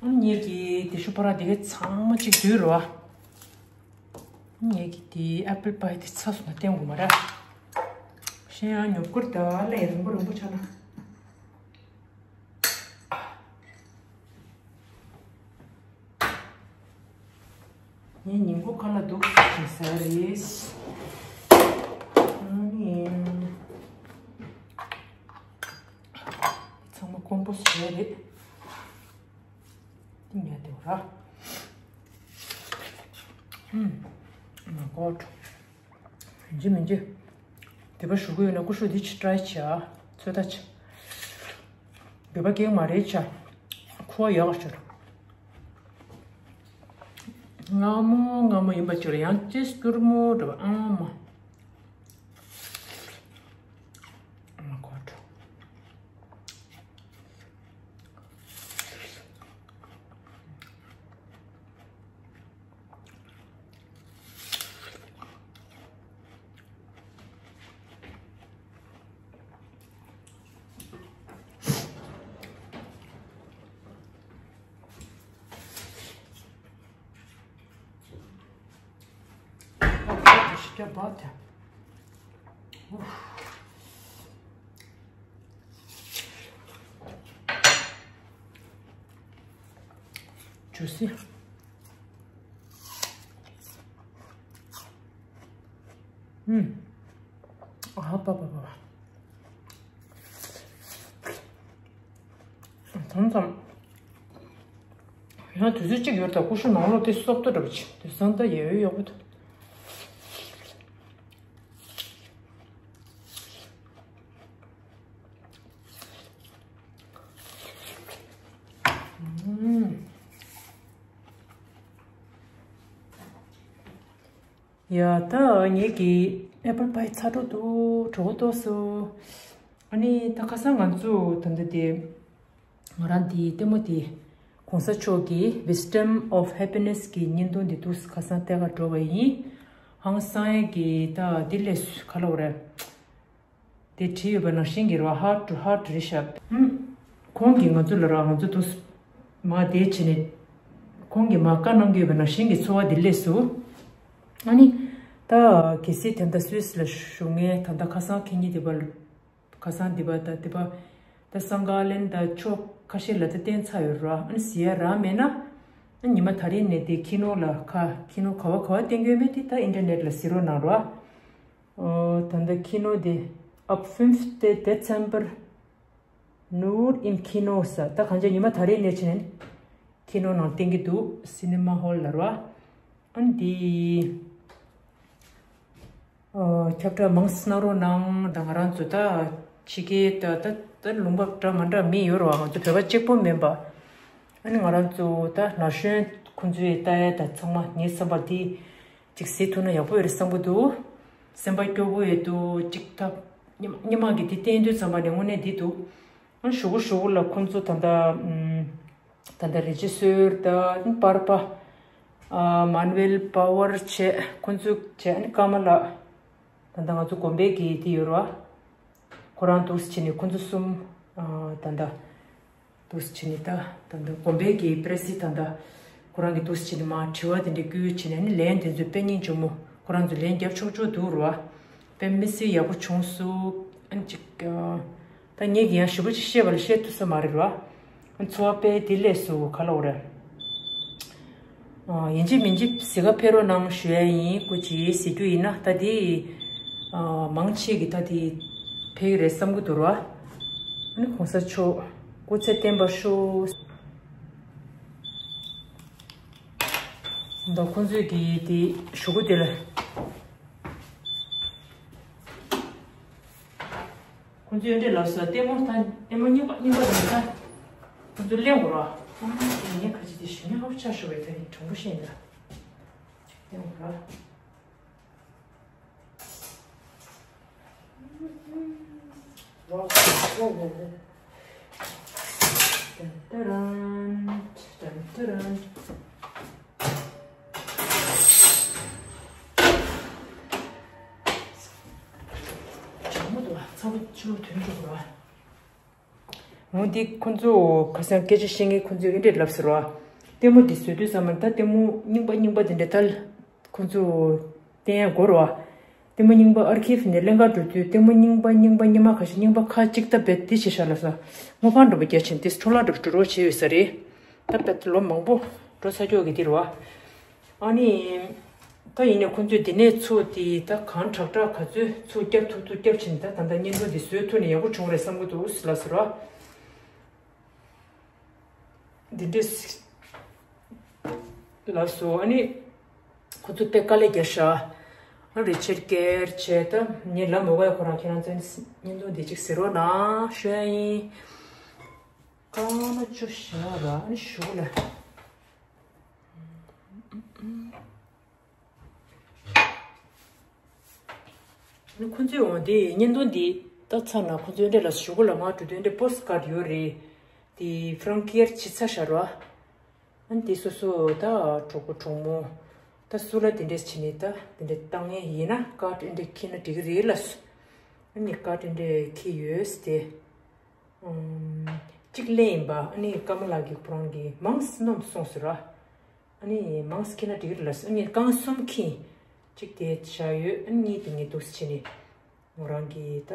ཨ་ངེད་ཀྱི་དེ་ཤུ་པ་ར་དེ་གའི་ཚང་མ་གཅིག་བསྡུས་རོ། ངེད་ཀྱི་དེ་ཨེ་པལ་པའི་དེ་ཚ་སོང་ན་བསྟན་དགོས་མ་ར། གཞན་ཡང་ཉོ་སྐོར་ད་ལས་རིང་པོ་རིང་པོ་ཆགས་ན། ངའི་ཉིན་གུང་ཁ་ལག་འདུག་ཅིག་ཟ་རེད། ཨ་ནི། ཚང་མ་ཀོམ་པོ་ཟ་རེད། ཏིང་ཡ་དེ་ར། ཨུམ། མ་གོ། ཡིན་གཅིག་མིན་གཅིག་དེ་པ་ཞུ་གི་ཡོད་ན་ཀུ་ཤུ་འདི་ཅིག་ཀྲའི་བྱ། ཚོད་ལྟ་བྱ། འདོད་པ་སྐྱེ་གི་མ་རེད་བྱ། ཁུ་བ་ཡག་ག་བྱོས། མངར་མོ་མངར་མོ་ཡིན་པ་ཅིག་ལ་ཡང་ཅིག་སྐྱུར་མོ་འདྲ་བ་ཨང་མ། མ་གོ་འགྲོ། Juicy. ཨུམ། ཨ་པ་པ་པ་པ། མཚམས་མཚམས། ཡང་དུས་ཚོད་གཅིག་ཡོད་ད་ཀུ་ཤུ་ནང་ལོགས་དེ་སོབ་ཏོ་འདྲ་པོ་ཅིག་དེ་སང་ད་ཡོད་ཡོད་པོ་འདུག་ཨུམ། ཡ་ད་ངེད་ཀྱི་ཨེ་པལ་པའི་ཚ་དྲོད་འདུག་གྲོད་ཁོག་ལྟོགས་སོང་། ཨ་ནི་ད་ཁ་སང་ང་ཚོ་ད་ལྟ་དེ་ང་རང་དེའི་ལྟད་མོ་དེ་གོང་ས་མཆོག་གི་Wisdom of Happiness གི་བརྙན་ཐུང་དེ་འདུག་ཁ་སང་ལྟ་ག་འགྲོ་བ་ཡིན། ཧང་སང་ཡས་ཀྱི་ད་དེ་ལས་ག་ལབ་དགོས་རེད། དེ་བྲིས་ཡོད་པ་ནང་བཞིན་གྱི་རེད་བ། Heart to Heart རེད་ཤག་ཨུམ། ཁོང་གིས་ང་ཚོ་ལ་ར་ང་ཚོ་དུ་མ་དེ་བྱས་ནས་ཁོང་གིས་མ་བཀའ་གནང་གི་ཡོད་པ་ནང་བཞིན་གྱི་འཚོ་བ་འདི་ལས་སུ། ཨ་ནི། ད་གལ་སྲིད་དེ་འདྲ་སུད་སི་ལ་བཞུགས་མཁན་ད་ལྟ་ཁ་སང་ཁེ་ཉིན་དེ་པ་ལ། ཁ་སང་དེ་པ་ད་དེ་པ། ད་སང་ག་ལན་ད་ཕྱོགས་ཁ་ཤས་ལ་ད་བསྟན་ཚར་ཡོད་ར། ཨ་ནི་ཟེར་ཡ་རག་མེད་ན། ཨ་ཉི་མ་ད་རེས་ནས་དེ་ཁྱི་ནོར་ལ་ཁ་ཁྱི་ནོར་ག་བ་ག་བ་བསྟན་གྱི་ཡོད་མེད་དེ་ད་ཨིན་ཊར་ནེཊ་ལ་གཟིགས་རོགས་གནང་ར། ཨོ། ད་ལྟ་ཁྱི་ནོར་དེ། Ab fünfte Dezember nur im Kino ས། ད་གང་ཅི་ཉི་མ་ད་རེས་ནས་བྱས་ནས་ཁྱི་ནོར་ནང་བསྟན་གྱི་འདུག་སི་ནི་མ་ཧོལ་ལ་ར། ཨ་འདི། ཨོ། ཁྱབ་བསྒྲགས་མང་སེ་གནང་རོགས་གནང་། ད་ང་རང་ཚོ་ད་ཕྱི་རྒྱལ་ད་ད་ད་ལུང་པ་འདྲ་མ་འདྲ་མི་ཡོད་ར་བ། ང་ཚོ་བོད་པ་གཅིག་པོ་མིན་པ། ཨ་ནི་ང་རང་ཚོ་ད་ན་གཞོན་ཁོང་ཚོའི་ལྟ་ཡ་ད་ཚང་མ་ངའི་བསམ་པར་འདི་ཅིག་གཟིགས་ཐུབ་ན་ཡག་པོ་ཡོད་རེད་བསམ་གྱི་འདུག་སེམས་པ་སྐྱོ་པོ་ཡོད་འདུག་ཅིག་ད་སྔོན་སྔོན་མ་གི་འདི་བསྟན་དུས་ཙམ་པ་ནས་དངོས་གནས་འདི་འདུག་ཨ་ཞུ་གུ་ཞུ་གུ་ལ་ཁོང་ཚོ་ད་ལྟ་ཨམ། ད་ལྟ་རི་ཇི་སོར་ད་པར་པ་ཨ་མཱ་ནུ་ཝེལ་པ་ཝར་བྱས་ཁོང་ཚོ་བྱས་ཨ་ནི་ཀ་མ་ལ་ད་ལྟ་ང་ཚོ་དགོན་པའི་གི་འདི་ཡོད་ར། ཁོ་རང་འདུག་སེ་བྱས་ནས་ཁོང་ཚོ་གསུམ་ཨ་ད་ལྟ་འདུག་སེ་བྱས་ནས་ད་ད་ལྟ་དགོན་པའི་གི་པེ་རེ་སི་ད་ལྟ་ཁོ་རང་གི་འདུག་སེ་བྱས་ནས་མར་དྲི་བ་དེ་འདྲ་བསྐུལ་བྱས་ནས་ཨ་ནི་ལན་དེ་ཚོ་དཔེ་སྙིང་རྗེ་མོ་ཁོ་རང་ཚོ་ལན་རྒྱབ་ཆོག་ཆོག་འདུག་ར། དཔེ་མི་སྲིད་ཡག་པོ་བྱུང་སོང་། ཨ་ནི་ཅིག་ཨ། ད་ངས་ཀྱི་ཡང་ཞིབ་པོ་ཅིག་བཤད་པ་ལ་བཤད་ཐུབ་ས་མ་རེད་ར། ཨ་ནི་འཚོ་བ་དཔེ་བདེ་ལེགས་སུ་ག་ལ་འོ་རེད། ཨ་ཡིན་གཅིག་མིན་གཅིག་གཟིགས་ག་ཕེབས་རོགས་གནང་ཞུ་ཡ་ཡིན། སྐུ་མཁྱེན་གཟིགས་རྒྱུ་ཡིན་ན་ད་དེ་ཨ་མང་ཆེ་གི་ད་དེ་ཕེབས་ཀྱི་རེད་བསམ་གྱི་འདུག་ར། ཨ་ནི་གོང་ས་མཆོག་སྐུ་ཚེ་བརྟན་པར་ཤོག་ད་ཁོང་ཚོས་ཀྱི་དེ་ཞུ་གུ་དེ་ལ། ཁོང་ཚོས་འདྲེ་ལབ་སོང་ལྟད་མོ་ད་ལྟད་མོ་རྙིང་པ་རྙིང་པ་དང་ད་ཁོང་ཚོ་གླེང་དགོས་ར། ཨ་ངས་ཁ་ཅིག་དེ་ཞུ་ཉག་ཆ་ཤོར་བའི་ད་ནི་དྲང་པོ་བཤད་ཡིན་ད། ཅིག་གླེང་དགོས་ར། ཏན་ཏན་ཏན་ཏན། གྲང་མོ་འདུག་ཨ། ཚ་བོ་ཆུ་བོ་དོན་འགྲོ་གི་ར། འོ་འདི་ཁོང་ཚོ་ཁ་སང་སྐད་ཆ་བཤད་མཁན་ཁོང་ཚོས་འདི་འདྲས་ལབ་ཟེར་བ། ལྟད་མོ་འདི་བཟོས་དུས་ཙམ་པ་ད་ལྟད་མོ་རྙིང་པ་རྙིང་པ་འདི་འདྲས་ད་ཁོང་ཚོ་བསྟན་ཡ་དགོས་ར། ལྟད་མོ་རྙིང་པ་ཨར་ཁིབ་ནས་ལེན་ག་འགྲོ་དུས་ལྟད་མོ་རྙིང་པ་རྙིང་པ་རྙིང་མ་ཁ་ཤས་རྙིང་པ་ཁ་གཅིག་ད་རྦད་འདི་བྱེད་ཤག་ལབ་ས། སྔོ་ཕང་འགྲོ་པ་རྒྱ་ཆེན་ཏིས་འཕྲོ་བརླག་འགྲོ་འགྲོ་རོགས་བྱས་ཡོད་ས་རེད། ད་རྦད་ལོ་མང་པོ་འགྲོ་ས་ཀྱོག་གི་འདི་རེད་བ། ཨ་ནི། ད་ཡིན་ནའི་ཁོང་ཚོས་འདི་ནས་ཚུར་དེ་ད་གང་དྲག་དྲག་ག་ཚོད་ཚུར་བརྒྱབ་ཐུབ་ཐུབ་བརྒྱབ་ཕྱིན་ད་ད་ལྟ་བརྙན་ཐུང་འདི་བཟོས་ཐུབ་ནས་ཡག་པོ་བྱུང་རེད་བསམ་གི་འདུག་ལབ་ཟེར་བ། འདི་འདྲས་ལབ་སོང་། ཨ་ནི་ཁོ་ཚོ་དཔེ་དཀའ་ལས་རྒྱག་ཤག་ཨ་རི་ཆར་ཀེར་བྱས་ད་ངས་ལབ་མ་དགོས་ཡ་ཁོ་རང་ཁྱེད་རང་ཚོ་བརྙན་ཐུང་འདི་གཅིག་གཟིགས་རོགས་གནང་ཞུ་ཡ་ཡིན། ཀ་ན་ཅོ་ཤ་ར་ཨ་ནི་ཞུ་ལ། ཁོ་ཚོས་འོང་དེ་བརྙན་ཐུང་འདི་ལྟ་ཚར་ན་ཁོ་ཚོས་འདྲ་ལ་ཞུ་གུ་ལ་མ་འགྲོ་དུས་འདྲ་པོ་སི་ཀར་ཡོད་རེད། དེ་ཕྲང་ཀེར་ཕྱི་ཚ་ཤར་བ། ཨ་ནི་དེ་སོ་སོ་ད་གྲོགས་པོ་གྲོགས་མོ་ད་སུ་ལ་དེ་འདྲས་བྱས་ནས་ད་དེ་འདྲས་བཏང་ངེས་ཡིན་ན་ཀར་འདྲ་འཁྱེར་ན་འགྲིག་གི་རེད་ལ། ཨ་ནི་ཀར་འདྲ་འཁྱེར་ཡོད་དེ། གཅིག་ལེན་ཡིན་པ་ཨ་ནི་ཀ་མ་ལ་གི་ཁོ་རང་གི་མང་སྣོམ་སོང་ཟེར་བ། ཨ་ནི་མང་སྐྱེ་ན་འགྲིག་རེད་ལ་ཨ་ནི་རྐང་གསུམ་ཁྱིན། གཅིག་དེ་བཞག་ཡོད་ཨ་ནི་གཉིས་དེ་ངས་འདུག་སེ་བྱས་ནས། མོ་རང་གིས་ད།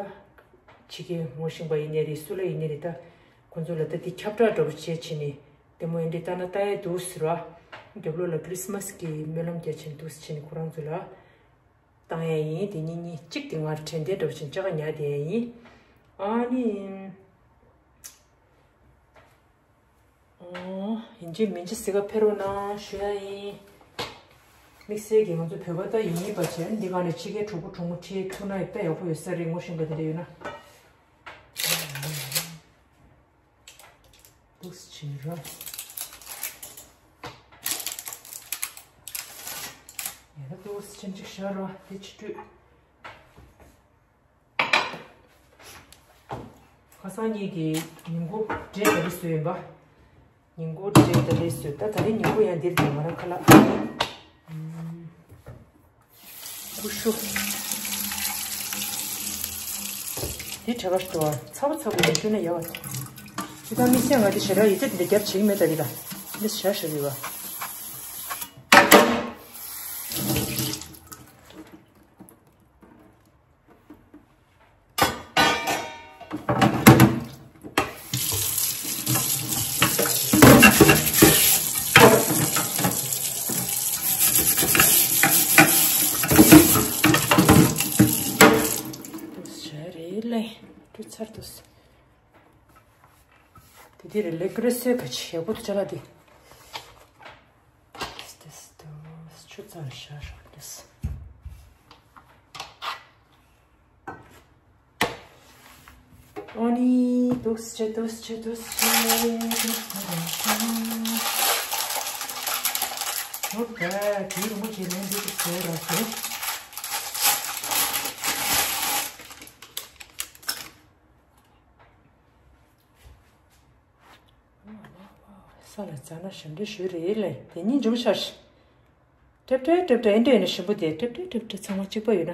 ཕྱི་རྒྱལ་ངོ་ཤེས་པ་ཡིན་ནའི་རེད་སུ་ལ་ཡིན་ནའི་རེད་ད། ཁོ་ཚོ་ལ་ད་དེ་ཁྱབ་བསྒྲགས་འདྲ་པོ་བྱས་བྱས་ནས་དེ་མོ་ཡིན་འདྲི་ལྟ་ན་ལྟ་ཡ་འདུག་ཟེར་བ། རྒྱབ་ལོགས་ལ་ཁྲི་སི་མ་སི་གི་སྨོན་ལམ་རྒྱག་བྱས་འདུག་སེ་བྱས་ནས་ཁོ་རང་ཚོ་ལ། བཏང་ཡ་ཡིན་དེ་གཉིས་གཉིས་གཅིག་དེ་ང་དྲན་རྟེན་འདྲ་པོ་བྱས་ཅག་ཉར་བསྡད་ཡ་ཡིན། ཨ་ནི། ཨོ། ཡིན་གཅིག་མིན་གཅིག་གཟིགས་ག་ཕེབས་རོགས་གནང་ཞུ་ཡ་ཡིན། དམིགས་བསལ་གྱིས་ང་ཚོ་བོད་པ་ད་ཡིན་ཡིན་པ་བྱས་འདི་ག་ནས་ཕྱི་རྒྱལ་གྲོགས་པོ་གྲོགས་མོ་ཁྲིད་ཐུག་ན་ཡག་ད་ཡག་པོ་ཡོད་ས་རེད་ངོ་ཤེས་པ་དེ་འདྲ་ཡོད་ན། འདུག་སེ་བྱེད་རོགས། ཡ་ད་འདུག་སེ་བྱེད་ཅིག་བཞག་རོགས་དེ་ཕྱི་དྲོས། ཁ་སང་ཉིད་ཀྱི་ཉིན་གུང་འབྲས་ད་རེས་བཟོས་ཡིན་པ། ཉིན་གུང་འབྲས་ད་རེས་བཟོས་ད་ད་རེས་ཉིན་གུང་ཡང་འདིར་འདུག་ང་རང་ཁ་ལག་ཀུ་ཤུ། འདི་བྲེལ་བ་ཞིག་འདུག་ཨ། ཚ་པོ་ཚ་པོ་ཡིན་རྒྱུ་ན་ཡག་པ། ཅི་ལྟར་དམིགས་བསལ་ང་འདི་ཞེ་དྲག་ཡིད་ཆེས་འདི་འདྲ་རྒྱབ་བྱེད་ཀྱི་མེད་ད་འདི་ལ་འདི་ཞེ་དྲག་ཞེ་དྲག་ཡོད་པ། ཞེ་དྲག་ལས་འདི་ཚར་འདུག་དེ་དེ་རེད་ལེགས་རེད་སོས་ག་ཆེ་ཡག་པོ་འདུག་ཅ་ལག་དེ། ཏེས་ཏེས་ཏོ། ཆུ་ཚང་ཤ་ཤོག་ཏེས། ཨོ་ནི་འདུག་སེ་འདུག་སེ་འདུག་སེ། ཨོ་ད་དེ་རུ་མོ་ཆེ་ནས་འདི་ཚོ་ར་ཟེར། ས་ལ་འཛག་ན་ཞབས་འདྲེན་ཞུས་རེད་ལེ། དེ་གཉིས་འཇུམ་ཤར། ཏྲེབ་ཏྲེབ་ཏྲེབ་ཏྲེབ། ཨེ་འདྲ་ཡིན་ན་ཞིམ་པོ་དེ་ཏྲེབ་ཏྲེབ་ཏྲེབ་ཏྲེབ་ཚང་མ་གཅིག་པ་ཡོད་ན།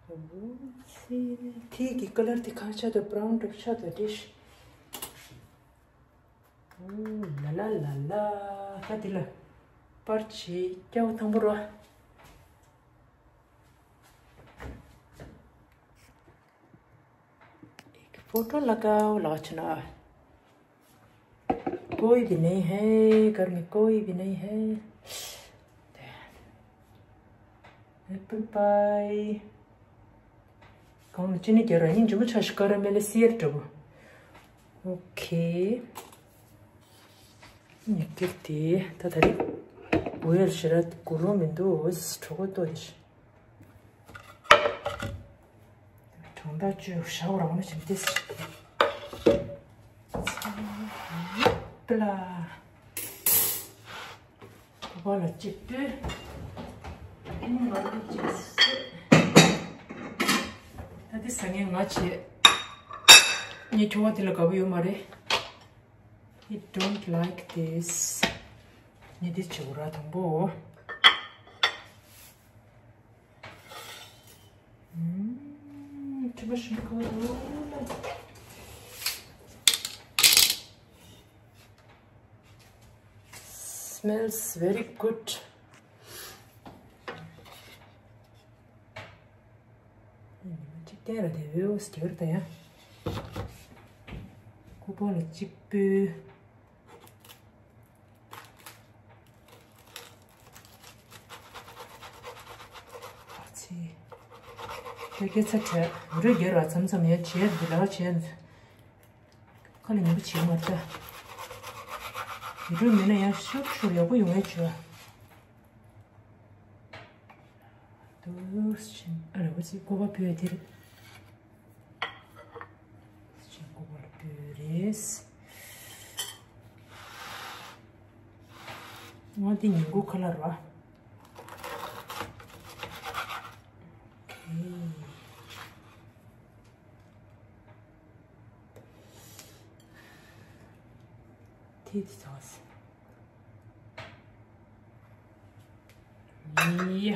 ཨོ་ཙི། ཐིག་གི་ཀ་ལར་དེ་ཁ་ཆགས་དུ་བྷ་རའུན་འདྲ་ཆགས་དུ་ཏིས། ཨོ་ལ་ལ་ལ་ལ། ད་དེ་ལ་པར་བྱེད་སྐྱ་བོ་དང་པོ་རོ། एक फोटो लगाओ, लाओ चुनाव। कोई भी नहीं है, घर में कोई भी नहीं है। Apple pie. कौन चीनी कह रहा है? जुम्मन चाश कर मेले सियर टबो। ओके। ཉེ་གི་དེ་ད་ད་རེད། འོ་ཡར་ཞེ་ར་གུ་རུ་མི་འདུག་གྲོགས་པོ་ཏོ་དེ་ཤི། གྲང་ཐག་ཆོད་ཤའོ་རང་ལ་བྱིན་ཏེ། པི་ལ། ཁོ་པ་ལ་གཅིག་ལྟོས། ཨ་ནི་ང་རང་གཅིག་བཟོས། ད་དེ་ཟ་ངེ་ང་བྱེད། ངའི་ཁྱོ་བ་དེ་ལ་དགའ་པོ་ཡོད་མ་རེད། He don't like this. ངས་འདི་བྱེད་དགོས་ར་དང་པོ། ཨུམ། ཁྲི་པ་ཞིམ་པོ་གང་འདུག་ལ། Smells very good. གཅིག་བསྟན་ར་དེ་བེའུ་སྐྱེ་བར་ད་ཡ། ཁོ་པ་ལ་གཅིག་པུ། ཨ་ཙི། དེ་སྐད་ཆ་དྲན་རུ་རྒྱལ་བ་མཚམས་མཚམས་ཡ་བྱེད་འདི་ལ་བྱེད། ཁ་ལ་ཉིན་པ་བྱེད་མ་ལྟ། ཡུ་ཊུབ་མིན་ན་ཡང་ཤུགས་ཤུགས་ཡག་པོ་ཡོང་ཡ་བྱོས། དུ་ཕྱིན་ཨ་རེ་བ་ཅིག་ཀོ་བ་ཕུལ་ཡ་དེ་རེད། ཅིག་ཀོ་བ་ལ་ཕུལ་རེད། ང་དེ་ཉིན་གུང་ཁ་ལག་ར། ཨོ་ཁེ། དེ་དེ་ཚོ། ཡ།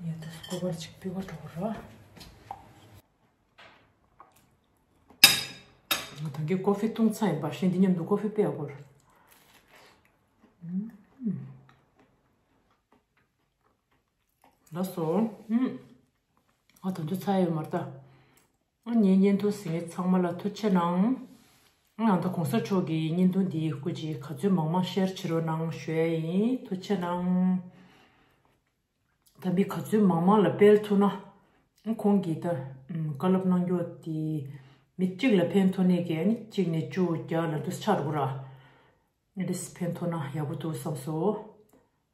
ཡ་ད་སྐོར་བར་ཅིག་ཕུལ་བ་འགྲོ་ར། ང་ད་གིན་ཀོ་ཧྥི་བཏུང་ཚར་ཡིན་པ་བཞིན་འདི་མཉམ་དུ་ཀོ་ཧྥི་སྤེལ་དགོས། ལགས་སོ། ཨུམ། ཨ་དོན་དུ་ཚར་ཡོད་མ་རེད་ད། ཨ་ངའི་བརྙན་ཐུང་གཟིགས་མཁན་ཚང་མ་ལ་ཐུགས་རྗེ་གནང་། ཨ་ད་གོང་ས་མཆོག་གི་བརྙན་ཐུང་འདི་སྐུ་མཁྱེན་ག་ཚོད་མང་མང་ཤེར་བྱེད་རོགས་གནང་ཞུ་ཡ་ཡིན། ཐུགས་རྗེ་གནང་། ད་མི་ག་ཚོད་མང་མང་ལ་སྤེལ་ཐུབ་ན། ཁོང་གིས་ད་བཀའ་སློབ་གནང་རྒྱུ་དེ་མི་གཅིག་ལ་ཕན་ཐོགས་ནས་ཀྱི་ནི་གཅིག་ནས་བཅུ་བརྒྱ་ལ་འདུ་ཆགས་འགྲོ་གི་ར། ཨེ་འདྲས་ཕན་ཐོགས་ན་ཡག་པོ་འདུག་བསམ་སོང་།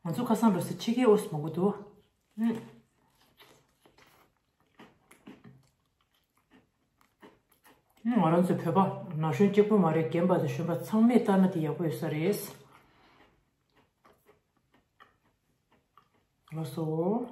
ང་ཚོ་ཁ་སང་འགྲོ་ས་ཕྱི་རྒྱལ་ཨོ་སི་མང་པོ་འདུག་ཨུ། ང་རང་ཚོའི་བོད་པ་ན་གཞོན་གཅིག་པུ་མ་རེད། རྒན་པ་དང་གཞོན་པ་ཚང་མས་ལྟ་ན་དེ་ཡག་པོ་ཡོད་ས་རེད། ལགས་སོ།